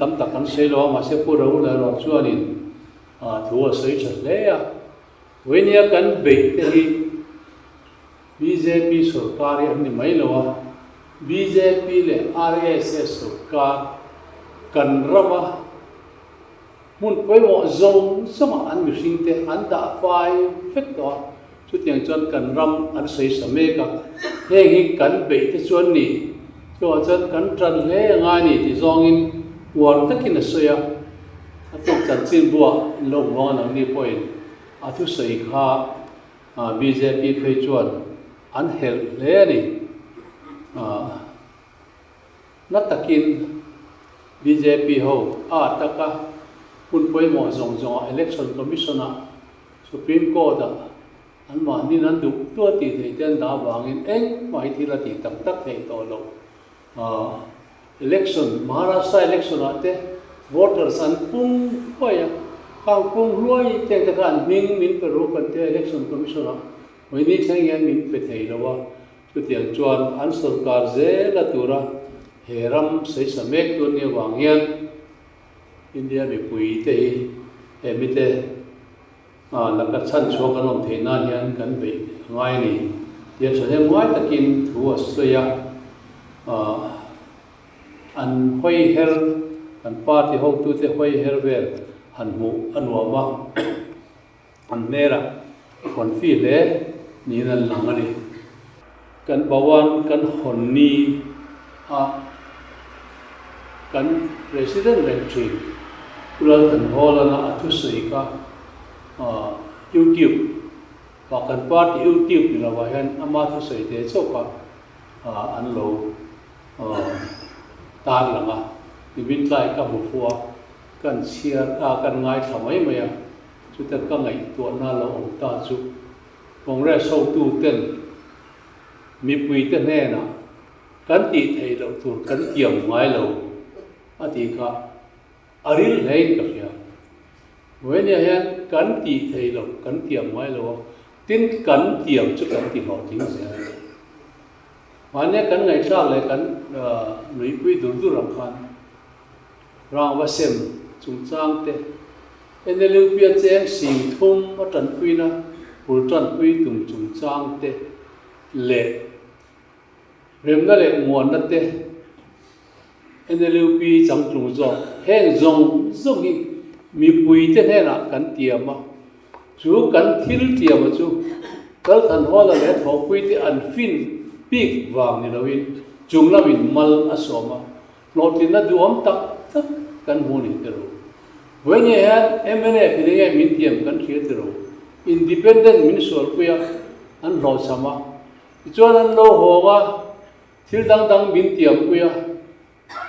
tam tak kan sawi lo a, mahse Pu Rahul erawh chuanin thu a sawi tha hle a. Vawinia kan beih te hi bjp sorkar hi an ni mai lo a, bjp leh RSS sorkar kan rama Hmun pawimawh zawng zawngah an mihringte an dah fai vek tawh a, chutiang chuan kan ram an sawi sa mek a, heng hi kan beih te chuan ni, chuvang chuan kan tan hle a ngai ni tih zawngin uar takin a sawi a, a tuk chanchin buah in lo hmuang a nangni pawhin a thusawi kha bjp phei chuan an helh hle a ni. Na takin bjp ho a taka hun pawimawh zawng zawngah Election Commission-ah Supreme Court-ah anmahniin an duh duh a tih theih te an dah avangin engmah hi thil a tih tak tak theih tawh loh. Election, Maharashtra election-ah te voters an pung hluai a, khang pung hluai te te kha an hming min pe ru kan tia Election Commission-ah vawiin thleng hian min pe thei lo a, Chutiang chuan an sawrkar zel a tura he ram saisa mek tur ni avang hian India mipui te hi he mite laka chhan chhuak an awm theih nan hian kan beih a ngai a ni tia thahnem ngai takin thu a sawi a. An hawi her, kan party hotute hawi her vel han hmuh a nuam a. An hmelah hawn fi hle niin an lang a ni. Kan Bhawan kan hawn ni a kan President reng thin Pu Lalthanhawlana a thusawi kha YouTube ah kan party YouTube ni lovah hian ama thusawi te chauh kha an lo tar lang a, nimin tlai ka hmu fuh a, kan chhiar a kan ngaithla mai mai a. Chuta ka ngaihtuahna lo awm ta chu Congress hotuten mipuite hnenah kan tih theih loh tur kan tiam ngai lo a tih kha a ril hlein ka hria. Vawinia hian kan tih theih loh kan tiam ngai lo a, tin kan tiam chu kan ti hlawhtling zel a ni. Mahnia kan ngaihthlak leh kan nuihpui dur dur ang khan rangva sem chungchang te, NLUP a cheng sing thum a tanpuina bul tanpui tum chungchang te leh remna leh muanna te NLUP changtlung zawk heng zawng zawng hi mipui te hnenah kan tiam a, chu kan thil tiam a chu Kalthanhawla leh thawhpui te an fin bik vang ni loin chung lamin mal a sawm a, Hlawhtlinna duhawm tak tak kan hmu ni tiro. Vawiin hian mnf in enge min tiam kan hria tiro. Independent min sualpui a, an hlawhchham a. Tichuan an lo hawng a, thil dang dang min tiampui a,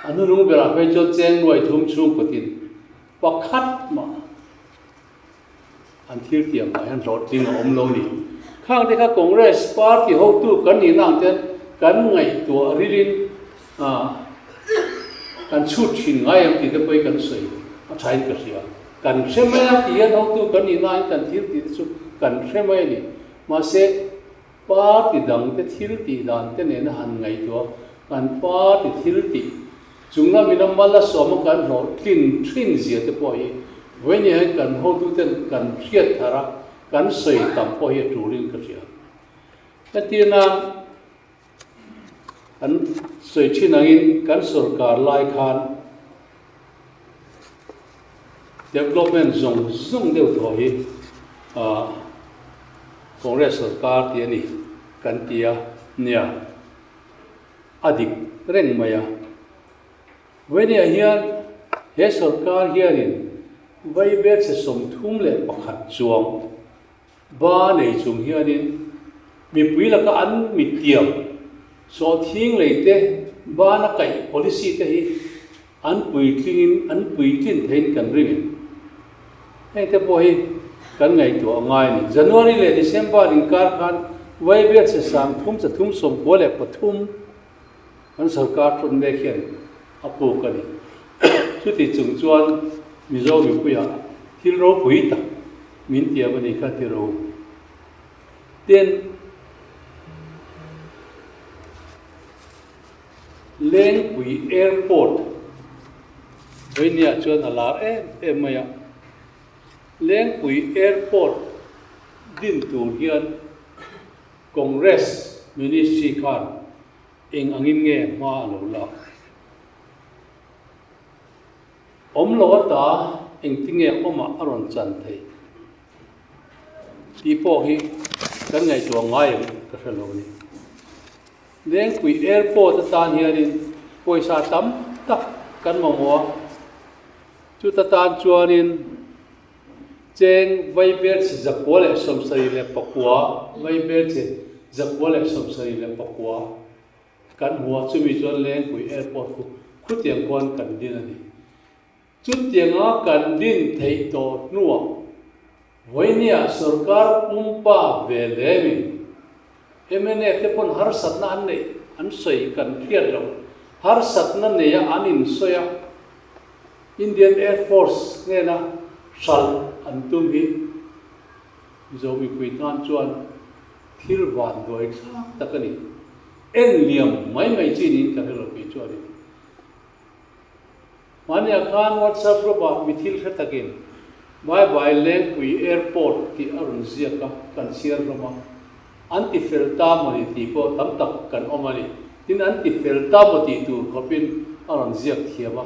a hnunung berah phei chuan cheng nuai thum chhungkawtin pakhat mah An thil tiam ah hian hlawhtling a awm lo ni. Khang te kha Congress party hotu kan nih nang ten kan ngaihtuah rilin kan chhut thin ngai em tih te pawh hi kan sawi a thain ka hria. Kan hre mai a ti hian hotu kan nih nain kan thil tih te chu kan hre mai a ni. Mahse party dang te thil tih dan te nena han ngaihtuah kan party thil tih Chung lam in a mal a sawm a kan hlawhtlin thin zia te pawh hi vawiin hian kan hotuten kan hriat thar a, kan sawi tam pawh hi a tulin ka hria. Hetiana kan sawi thin angin kan sorkar lai khan development zawng zawng deuh thaw hi Congress sorkar tih a ni kan ti a nia. A dik reng mai a. Vawinia hian he sorkar hianin vaibelchhe 31 chuang ba nei chung hianin mipui laka an mittiam sawhthing lei te bana kaih policy te hi an puitlingin an puitlin theiin kan ring em? Heng te pawh hi kan ngaihtuah a ngai a ni. January leh December inkar khan vaibelchhe 3393 kan sorkar tawn mek hian a puk a ni. Chuti chung chuan Mizo mipuiah thil ropui tak min tiam a ni kha ti ro. Tin, Lengpui Airport. Vawinia chuan a lar em em mai a. Lengpui Airport din tur hian Congress Ministry khan eng angin nge hma a lo lak? Awm lo ata engtinge awmah a rawn chan theih tih pawh hi kan ngaihtuah ngai em ka hre lo a ni. Lengpui Airport atan hianin pawisa tam tak kan mamawh a, chuta tan chuanin cheng Vaibelchhe 974, Vaibelchhe 974 Kan hmu a, chumi chuan Lengpui Airport khu khutiang khuan kan din a ni. Chutianga kan din theih tawh hnuah vawinia sorkar pumpa ve lemin mnf te pawn harsatna an neih an sawi kan hriat loh, harsatna neia an insawi a, Indian Air Force hnena hralh an tum hi Mizo mipui tan chuan thil van duai thlak tak a ni. En liam mai mai chi niin ka hre lo kei chuan in. Mahniah khan WhatsApp group ah mi thil hre takin Bye bye Lengpui Airport tih a rawn ziak a, kan chhiar hlawm a. An ti fel ta maw ni tih pawh tam tak kan awm a ni. Tin, an ti fel ta maw tih tur khawpin a rawn ziak thiam a.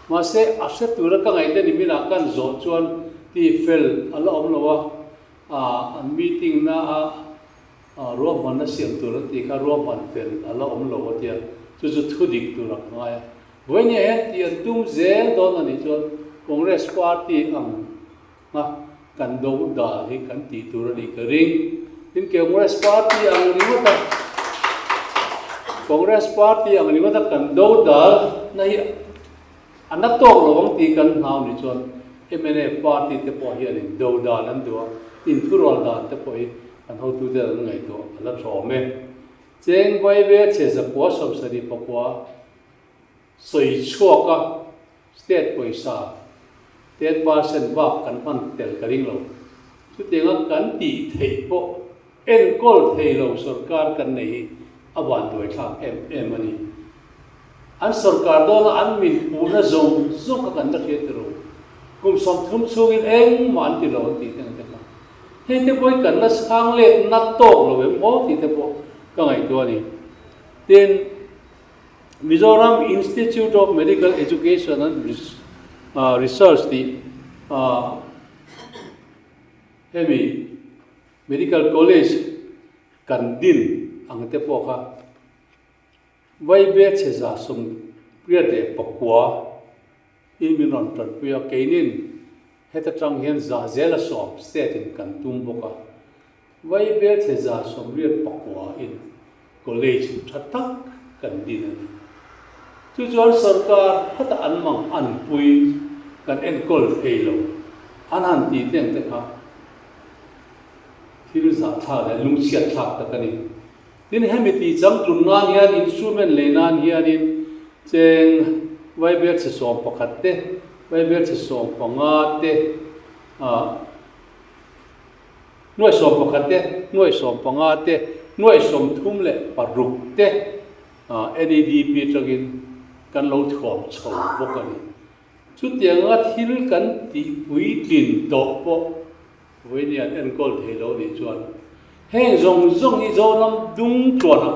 Mahse, a hre tura ka ngaih te ni minah kan zawh chuan ti fel a la awm lo a, an meeting na a ruahmanna siam tur an tih kha ruahman fel a la awm lo a tia, chu chu thu dik tur a ka ngai a. Vawinia hian tih an tum zel dawn a nih chuan Congress party ang a kan do dal hi kan tih tur a nih ka ring. Tin, Congress party ang ringawt a Congress party ang ringawt a kan do dal na hi a na tawk lo ang tih kan hnau ni chuan mnf party te pawh hianin do dan an duh a, inthurual dan te pawh hi an hotute an ngaihtuah a la thlawm e. Cheng Vaive chhe 979 sawi chhuak a, state pawisa 10% bak kan hman tel ka ring lo. Chutianga kan tih theih pawh enkawl thei lo sorkar kan nei hi a vanduaithlak em em a ni. An sorkar dawna an min puhna zawng zawng kha kan la hria tiro. Kum 30 chhungin engmah an ti lo an tih te ang te kha. Hei te pawh hi kan la chhang let na tawk lo em aw tih te pawh ka ngaihtuah a ni. Tin, Mizoram Institute of Medical Education and Research tih hemi Medical College kan din ang te pawh kha Vaibe chhe 889 in min rawn tanpui a, keinin heta tang hian za zela sawm state in kan tum bawk a. Vaibel chhe 89 in college tha tak kan din a ni. Chu chuan sorkar khata an mang an pui kan enkawl thei lo an han tih te ang te kha thil zahthlak leh lungchhiat thlak tak a ni. Tin, hemi tih changtlun nan hian instrument lei nan hianin cheng vaibel chhe 11 te, vaibel chhe 15 te ah Nuai 11 te, nuai 15 te, nuai 36 te NEDP atangin kan lo thuam chho bawk a ni. Chutianga thil kan tih puitlin tawh pawh vawiin an enkawl thei lo nih chuan heng zawng zawng hi Zoram dung tluanah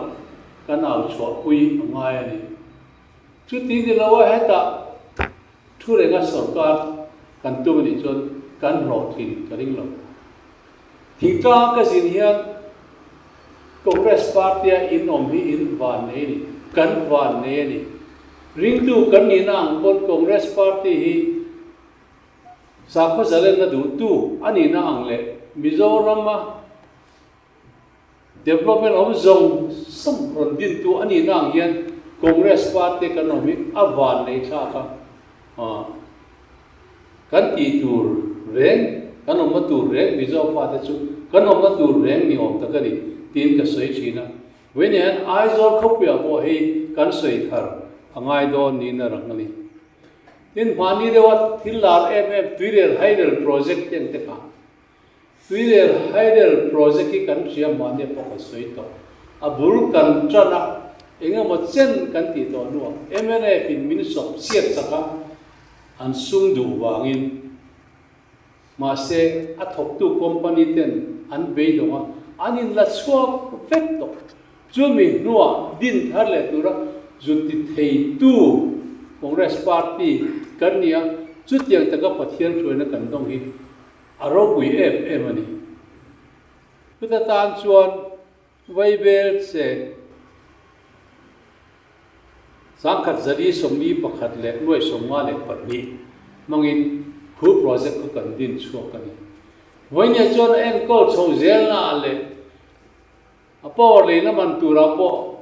kan au chhuahpui a ngai a ni. Chuti ni lo a hetah Thu renga sorkar kan tum anih chuan kan hlawhtlin ka ring lo. Thingtlang ka zin hian Congress party-a in awm hi in van nei a ni, kan van nei a ni. Ringtu kan nihna ang pawn Congress party hi sakhaw zalenna duhtu a nihna ang leh Mizorama Development awm zawng zawng rawn dintu a nihna ang hian Congress party kan awm hi a van nei thlak a, kan tih tur reng, kan awmna tur reng Mizo fate chu kan awmna tur reng ni awm tak a ni tiin ka sawi thin a. Vawiin hian Aizawl khawpuiah pawh hei kan sawi thar a ngai dawn niin a rang a ni. Tin, hmahni deuha thil lar em em Tuirel Hydel Project te ang te kha Tuirel Hydel Project hi kan hria mahni pawh kan sawi tawh. A bul kan tan a, eng emaw chen kan tih tawh hnuah mnf in min sawp chhiat chak a. An sum duh vangin. Mahse, a thawktu company ten an beidawng a, an inla chhuak vek tawh. Chumi hnuah din thar leh tura zu ti theitu Congress party kan ni a, chutiang taka Pathian hruaina kan dawng hi a ropui em em a ni. Chuta tan chuan Vaibel che 1000 zali 41 leh nuai 52 hmangin khu project khu kan din chhuak a ni. Vawinia chuan a enkawl chho zelnaah leh a power leina man turah pawh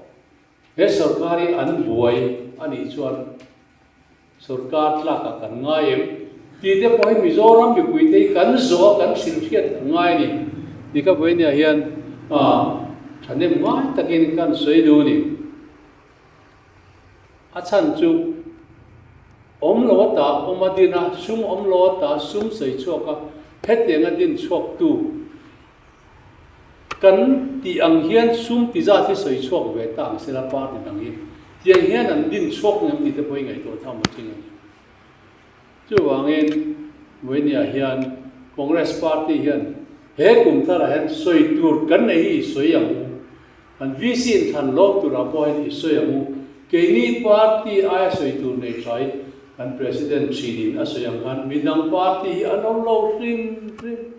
he sorkar hi an buai a nih chuan Sorkar tlakah kan ngai em? Tih te pawh hi Mizoram mipui te hi kan zawh a kan hrilhhriat an ngai a ni. Ti kha vawinia hian thahnem ngai takin kan sawi duh a ni. A chhan chu awm lo ata awm a din a, sum awm lo ata sum sawi chhuak a, hetianga din chhuaktu Kan tih ang hian sum ti zat hi sawi chhuak ve ta ang sela party dang hi tiang hian an din chhuak ngem tih te pawh hi ngaihtuah tham a ching a ni. Chuvangin Vawinia hian Congress party hian he kum tharah hian sawi tur kan nei hi i sawi ang u, kan VC inthlan lawm turah pawh hian i sawi ang u, keini party aia sawi tur nei tha hi kan President thinin a sawi ang khan midang party hi an awm lo hrim hrim.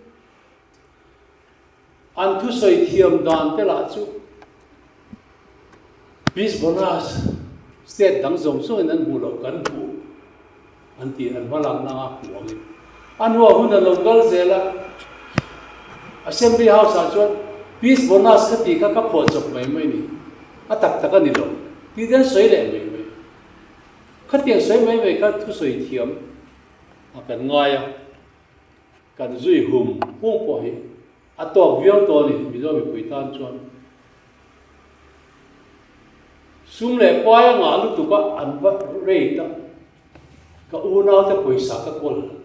An thusawi thiam dan te lah chu Peace Bonus state dang zawng zawngin an hmuh loh kan hmuh an ti an hmalakna anga hmuh angin a hnuah hun a lo kal zel a. Assembly House ah chuan Peace Bonus kha tih kha ka phuah chawp mai mai ni, a tak tak a ni lo tih te an sawi leh mai mai. Khatiang sawi mai mai kha thusawi thiam a kan ngai a. Kan zui hum hum pawh hi a tawk viau tawh a ni, Mizo mipui tan chuan. Sum leh pai a ngah lutuk a, an va rate a, ka unaute pawisa ka kawl.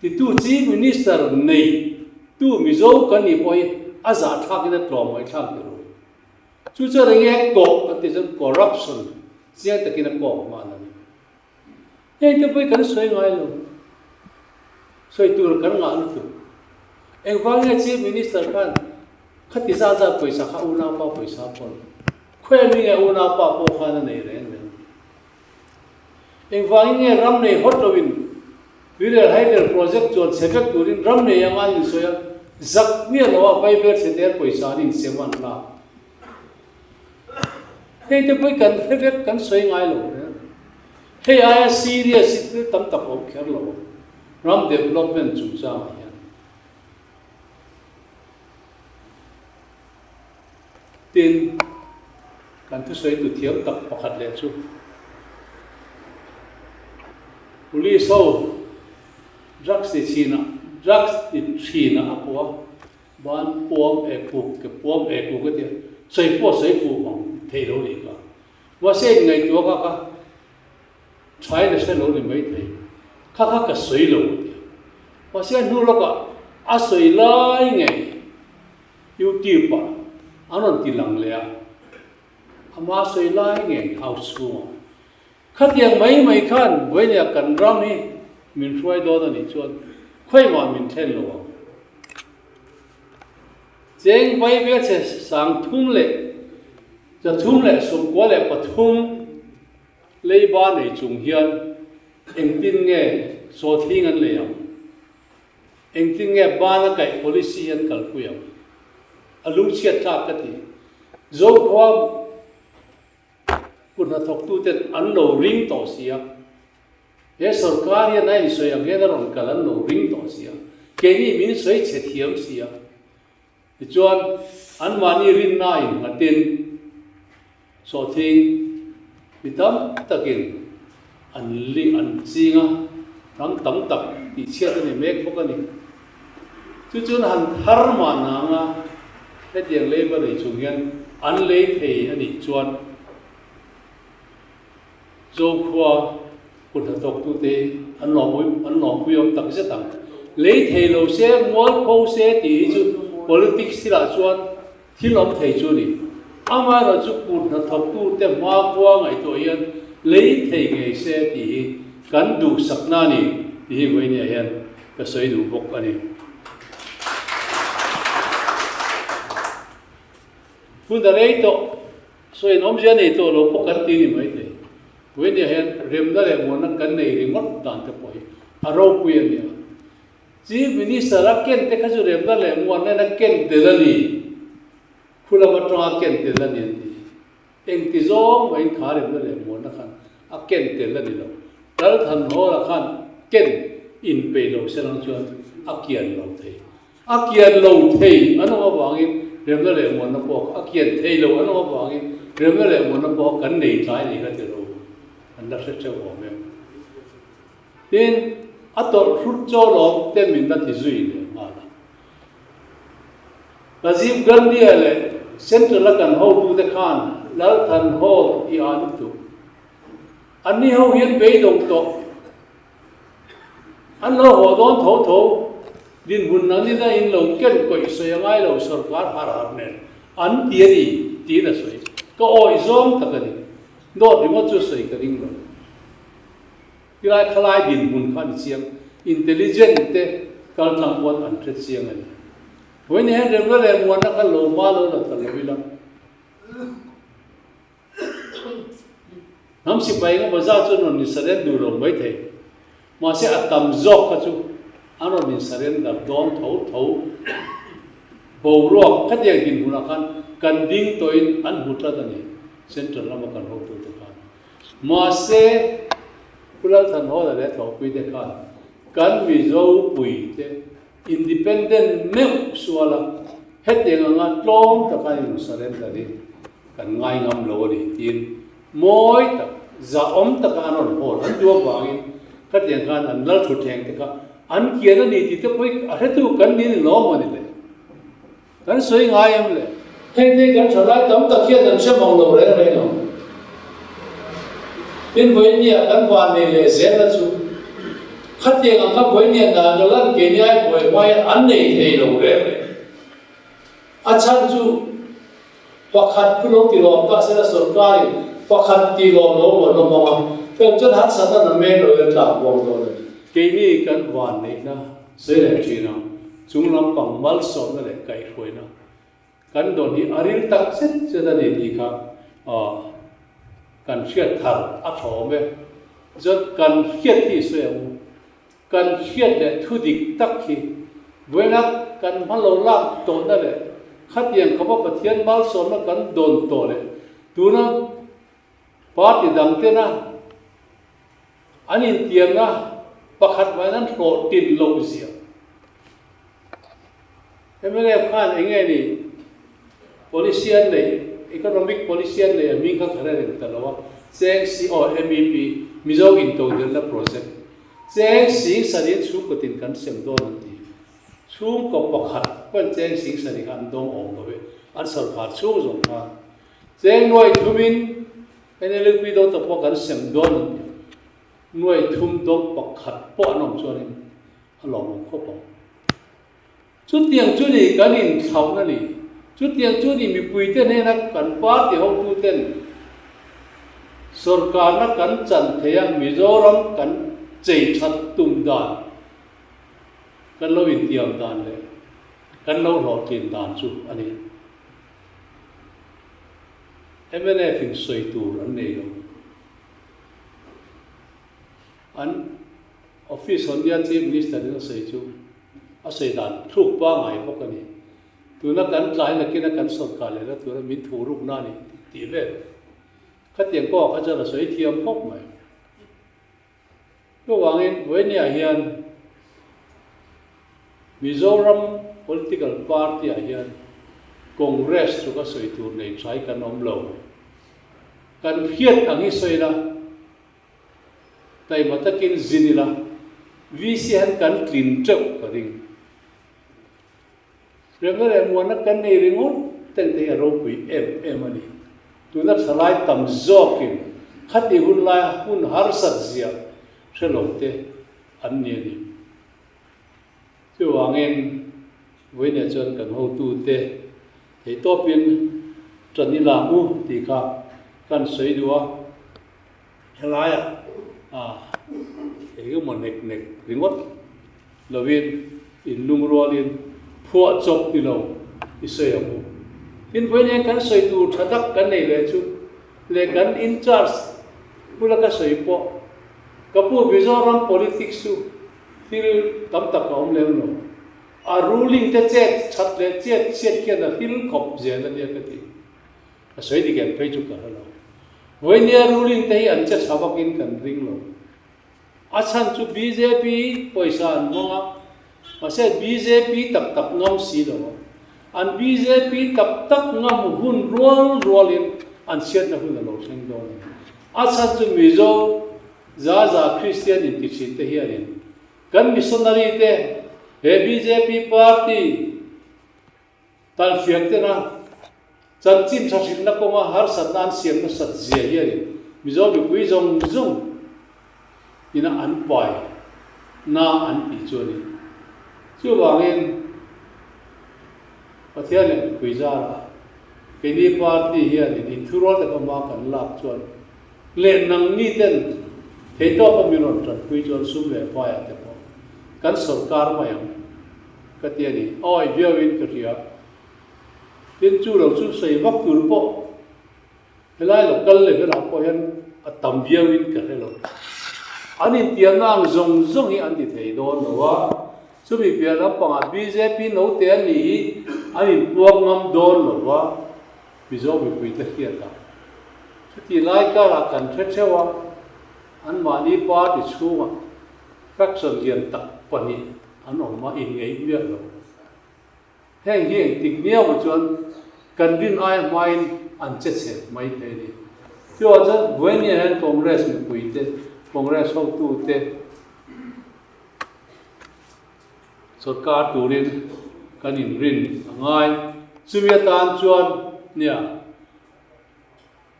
Titu Chief Minister nei tu Mizo kan nih pawh hi a zahthlakin a tlawmngaihthlak ber u. Chu chuan eng nge kawh kan tih chuan corruption chiang takin a kawk nghal a ni. Heng te pawh hi kan sawi ngai lo. Sawi tur kan ngah lutuk. Engvang nge Chief Minister khan khati zat zat pawisa kha unaupa pawisa pawh lo. Khawi ami nge unaupa pawh khan a nei reng reng. Engvangin nge ram nei hawt loin Tuirel Hydel Project chuan chhe vek turin ram nei anga an insawi a, zak miah loa vaibel chhe der pawisa an insem an lak. Hei te pawh hi kan hre vek, kan sawi ngai lo reng. Hei aia serious hi thil tam tak awm kher lo a, ram development chungchangah hian. Tin, kan thusawi tu thiam tak pakhat leh chu Police ho drugs ti thinah, drugs ti thinah a puh a. Ban puam e kuk ke puam e kuk a tia, sawi pawh sawi fuh vang thei lo nih kha. Mahse in ngaihtuah kha kha thain a hre lo ni mai thei, kha kha ka sawi lo a tia. Mahse a hnu lawkah a sawi lai ngei YouTube ah an rawn ti lang leh a, ama sawi lai ngei house chhungah. Khatiang mai mai khan Buaina kan ram hi min hruai dawn a nih chuan khawiah min thlen lo ang. Cheng vai vel che 303 93 leiba nei chung hian engtin nge sawthing an lei ang? Engtin nge bana kaih policy an kalpui ang? A lungchhiat tlak ka ti. Zokhua Kut hnathawktuten an lo ring tawh si a, he sorkar hian a insawi ang hian a rawn kal an lo ring tawh si a, keini min sawi chhe thiam si a. Tichuan, anmahni rinna innghatin sawhthing mi tam takin an ling an ching a, ram tam tak tihchhiat a ni mek bawk a ni. Chu chuan han thar mah nang a, hetiang leiba nei chung hian an lei thei a nih chuan Zokhua kut hnathawktute hi an lawmpui an lawmpui awm tak zet ang. Lei thei lo se, mualpho se tih hi chu politics thilah chuan thil awm thei chu a ni. Amaherawhchu kut hnathawktute hmakhua ngaihtuah hian lei thei ngei se tih hi. kan duhsakna a ni tih hi vawinia hian ka sawi duh bawk a ni. Hun a rei tawh, sawi an awmzia nei tawh lo pawh kan ti ni mai thei. Vawinia hian remna leh muanna kan nei ringawt dan te pawh hi a ropui a nia. Chief Minister a ken te kha chu remna leh muanna in a ken tel a ni. Khu lam atanga ken tel a ni an ti. Engti zawng mahin kha remna leh muanna khan a ken tel a ni lo. Lalthanhawla khan ken inpeih lo se lang chuan a kian lo thei. A kian lo thei an awm avangin remna leh muanna pawh a kian thei lo an awm avangin remna leh muanna pawh kan nei tlai nei kha ti lo an la hre theuh awm e. Tin, a tawlh hrut chaw lawm te min la ti zui leh nghal a. Rajiv Gandhi-a leh Central-a kan hotute khan Lalthan Hall i a lutuk. Anni ho hian beidawng tawh. An lo haw dawn tho tho. Dinhmun nangin a in lo ken kawih sawi a ngai lo sorkar har har nen an ti a ni tiin a sawi. Ka awih zawng tak a ni. Dawt ringawt chu sawi ka ring lo. Tilai khalai dinhmun kha a ni chiang, intelligent te kal tlang pawn an hre chiang a ni. Vawiin hian remna leh muanna kha lo hma lo la ta lo ila. Hnam sipai eng emaw zat chu an rawn insarend duh lo mai thei. Mahse a tam zawk kha chu an rawn insarender dawn tho tho. Boruak khatiang dinhmunah khan kan ding tawhin an hmu tlat a ni, central lama kan hotute khan. Mahse, Pu Lalthanhawla leh Thawhpuite khan kan Mizo puite independent meuh suala hetiang anga tlawm taka in surrender hi kan ngai ngam lo a ni tiin mawi tak, zahawm taka an rawn hawn an duh avangin khatiang khan an lal thutthleng te kha an kian a ni tih te pawh hi a hretu kan ni ni lawm a ni le. Kan sawi ngai em le? Heng te kan tha lai tam tak hian an hre mang lo reng reng ang. Tin Vawinia kan van nei leh zel na chu khatiang ang kha Vawinia Nagaland keini ai buai hma hian an nei thei lo reng reng. A chhan chu pakhat khu lo ti lawm ta sela sorkarin pakhat ti lawm lo maw nawm ang a, fel chuan harsatna na men lo in a tlak buang dawn a ni. Keini kan van neihna Sawi leh thin ang, chung lampang malsawmna leh kaihhruaina kan dawn hi a ril tak zet zet a ni tih kha kan hriat thar a tha awm e. Chuan kan hriat hi sawi ang u, kan hriat leh thu dik tak hi vawiina kan hma lo lak tawhna leh khatiang khawpa Pathian malsawmna kan dawn tawh leh tuna party dang tena An intiamna pakhat mahin an hlawhtlin loh zia. Mnf khan eng nge ni policy an neih, economic policy an neih a hming kha ka hre reng ta lo a, Cheng si aw MEP, Mizo Intodelhna Project, Cheng sing sariin chhungkaw tin kan sem dawn an ti. Chhungkaw pakhat pawhin Cheng sing sari kha an dawng awm lo e, an sorkar chhung zawng khan. Cheng nuai thumin NLUP doctor pawh kan sem dawn an ti. Nuai thum dawng pakhat pawh an awm chuanin a lawmawm khawp ang. Chutiang chu ni kan inthlauhna ni. Chutiang chu ni mipuite hnena kan party hotuten sorkarna kan chan thei a, Mizoram kan chei that tum dan, kan lo intiam dan leh kan lo hlawhtlin dan chu a ni. Mnf in sawi tur an nei lo. An office hawn nia Chief Minister in a sawi chu a sawi dan thluk pangai bawk a ni. Tuna kan tlai nakina kan sawrkar lehna tura min thu rukna a ni tih vel khatiang pawh kha chuan a sawi thiam khawp mai. Chuvangin Vawinia hian Mizoram political party ah hian Congress chu ka sawi tur nei thlai kan awm lo. Kan hriat ang hi sawi ila, taima takin zin ila, VC han kan tlin teuh ka ring. Remna leh muanna kan nei ringawt ten te hi a ropui em em a ni. Tuna thalai tam zawkin khati hun laia hun harsat zia hre lo te an ni a ni. Chuvangin vawiinah chuan kan hotute theihtawpin ṭan i la mu tih kha kan sawi duh a, helaiah ah. Eng emaw nek nek ringawt lovin inlungrualin phuah chawp ni lo i sawi ang u. Tin, vawiin hian kan sawi tur tha tak kan nei leh chu leh kan in charge bula ka sawi pawh ka pu Mizoram politics chu thil tam tak a awm lem lo. A ruling te chet that leh chet chhiat khian a hil khawp zel a nia ka ti. Ka sawi dik em phei chu ka hre lo. Vawinia ruling te hi an che tha vakin kan ring lo. A chhan chu bjp pawisa an hmang a, mahse bjp tak tak ngam si lo a. An bjp tak tak ngam hun rual rualin an chhiatna hun a lo thleng dawn a ni. A chhan chu Mizo za za Kristian inti thin te hianin kan missionary te he bjp party Talhfiak tena chanchin tha hrilhna kawnga harsatna an siam nasat zia hianin Mizo mipui zawng zawng ina an pai na an tih chu a ni. Chuvangin Pathian leh mipui zarah keini party hianin inthurual taka hma kan lak chuan leh nangni ten theitawpa min rawn tanpui chuan sum leh paiah te pawh kan sawrkar mai ang. Ka ti a ni. Awi viauin ka hria. Tin chu lo chu sawi vak tur pawh helai lo kal level ah pawh hian a tam viauin ka hre lo. An intiamna ang zawng zawng hi an ti thei dawn lo a, chumi piah lampangah bjp note an nih hi an inpuak ngam dawn lo va, Mizo mipuite hriat a. Chuti lai karah kan hre theuh a, anmahni party chhungah faction lian tak pahnih an awm a, inngeih miah lo. Heng hi engtik miau chuan kan rin aia hmain an che chhe mai thei a ni. Chuvang chuan Vawinia hian Congress mipuite, Congress hotute sawrkar turin kan inrin a ngai. Chumi atan chuan nia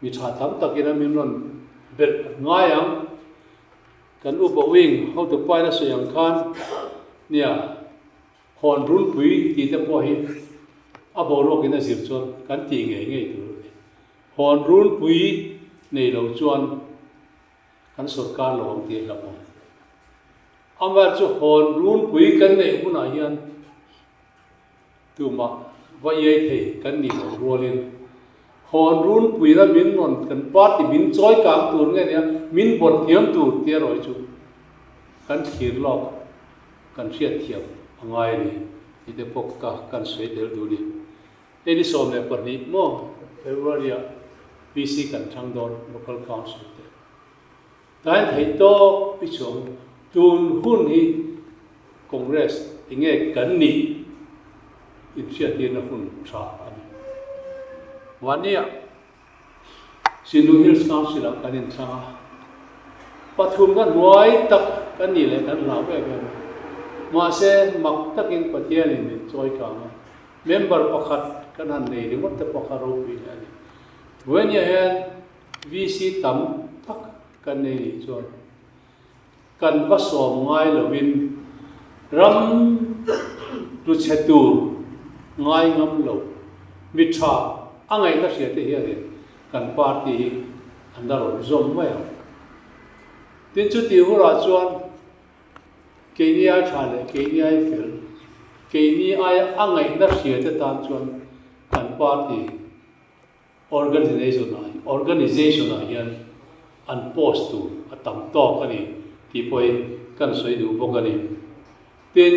mi tha tam takin a min rawn belh a ngai ang. Kan upa wing hotu paina sawi ang khan nia hawn runpui tih te pawh hi a boruakin a zir chuan kan tih ngei ngei tur a ni. Hawn runpui nei lo chuan kan sawrkar lo ang tih a hlauhawm. Amaherawhchu hawn runpui kan neih hunah hian Tumah va iai thei kan nih loh rualin hawn runpui la min rawn kan party min chawi kang tur nge nia min bawt hniam tur tia rawi chu kan thlir lawk kan hriat thiam a ngai a ni tih te pawh ka kan sawi tel duh a ni. Hei ni 12 maw February ah PC kan thlang dawn Local Council te. Tlai theih tawp i chuang tun hun hi Congress enge kan nih inhriattirna hun tha a ni. Mahnia Sinlung Hills Council ah kan inthlang a, pathumna hnuai tak kan nih leh kan hlau em em a. Mahse mak takin Pathianin min chawi kang a, member pakhat kan han nei ringawt te pawh kha ropui leh a ni. Vawinia hian VC tam tak kan nei nih chuan kan va sawm ngai lovin ram tluchhe tur ngai ngam lo mi tha a ngaihna hria te hianin kan party hi an la rawn zawm mai ang. Tin chutih hunah chuan keini ai tha leh keini ai fel, keini aia a ngaihna hria te tan chuan kan party Organization ah Organization ah hian an post tur a tam tawk a ni tih pawh hi kan sawi duh bawk a ni. Tin,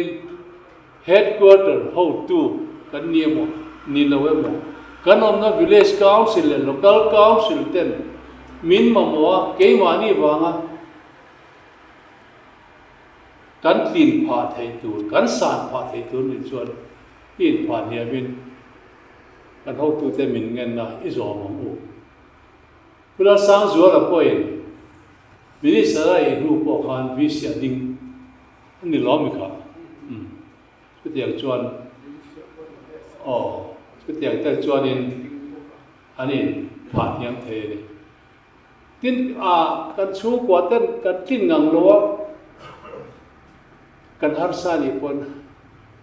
Headquarter hotu kan ni emaw ni lo emaw, kan awmna Village Council leh Local Council ten min mamawh a keimahni vanga kan tlin phah theih tur, kan san phah theih tur nih chuan i inphah hniamin Kan hotute min ngenna i zawm ang u. Pu Lalsangzuala pawhin Minister a ei hnu pawh khan VC a ding a ni lawm mi kha. Umm chutiang chuan aw chutiang te chuanin an in phah hniam thei a ni. Tin a kan chhungkua ten kan tlin ngang lo a, kan harsa nih pawn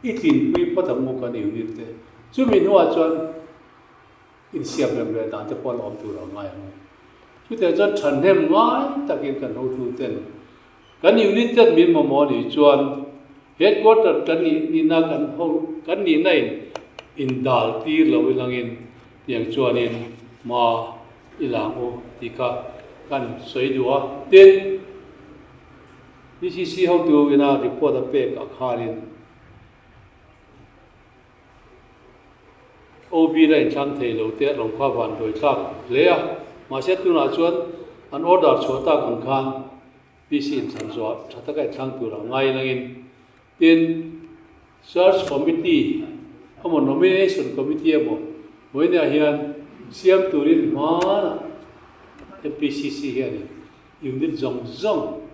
i tlinpui phawt ang u kan unit te. Chumi hnuah chuan insiam rem leh dan te pawh a la awm tur a ngai ang. Chutiang chuan thahnem ngai takin kan hotu ten. Kan unit ten min mamawh anih chuan headquarter kan nih nihna kan ho kan nihna in indal tir lo ilangin tiang chuanin hma i lang u tih kha kan sawi duh a. Tin, PCC hotu ina report a pek ah khanin OB la inthlang thei lo te rawn kha van dawi thlak hle a, mahse tunah chuan an order chhuah tak ang khan PC inthlan zawh tha taka inthlang tur a ngai langin tin Search Committee emaw Nomination Committee emaw vawiinah hian siam turin hmanah MPCC hianin unit zawng zawng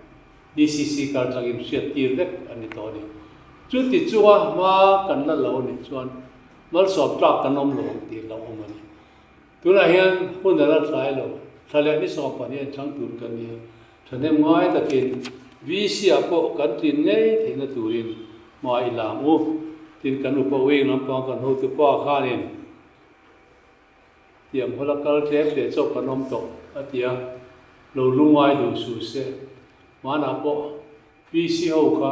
DCC kar changin hriat tir vek a ni tawh a ni. Chuti chunga hma kan la lo nih chuan malsawm tlak kan awm lo ang tih lo awm a ni. Tunah hian hun a la tlai lo, thla leh ni 12 an chang tur kan ni a, thahnem ngai takin VC ah pawh kan tlin ngei theihna turin hma i lam u. Tin kan upa wing lampang kan hotupa khanin Tiang hawla kal tlem teh chauh kan awm tawh, a ti a. Lo lungai duh suh se. Hmanah pawh PC ho kha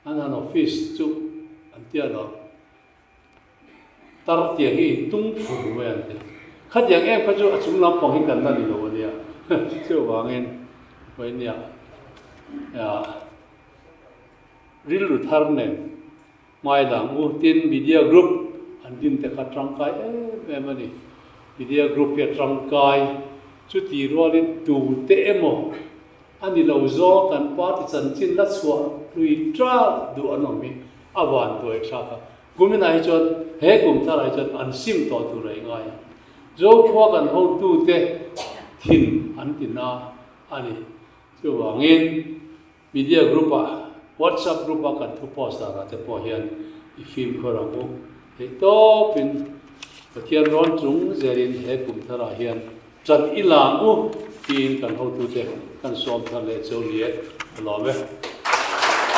an han office chu an tia lo. Tar tiang hi in tung fur mai an ti. Khatiang em kha chu a chung lampang hi kan la ni lo a nia. Chuvangin vawinia rilru thar nen Hmaidang u tin media group an din te kha tangkai em em a ni. Media group hi a tangkai chuti rualin tute emaw a ni lo zawng kan party chanchin la chhuah hlui ṭal duh an awm hi a van duai thlak a. Kuminah hi chuan he kum tharah hi chuan an sim tawh tur a i ngai a. Zokhua kan hotute thin an ti na a ni. Chuvangin. Media group ah, WhatsApp group a kan thu post danah te pawh hian i fimkhur ang u. Theih tawpin Pathian rawn chung zelin he kum tharah hian ṭan i lang u tiin kan hotute kan sawm thar leh cheu ni e, ka lawm e.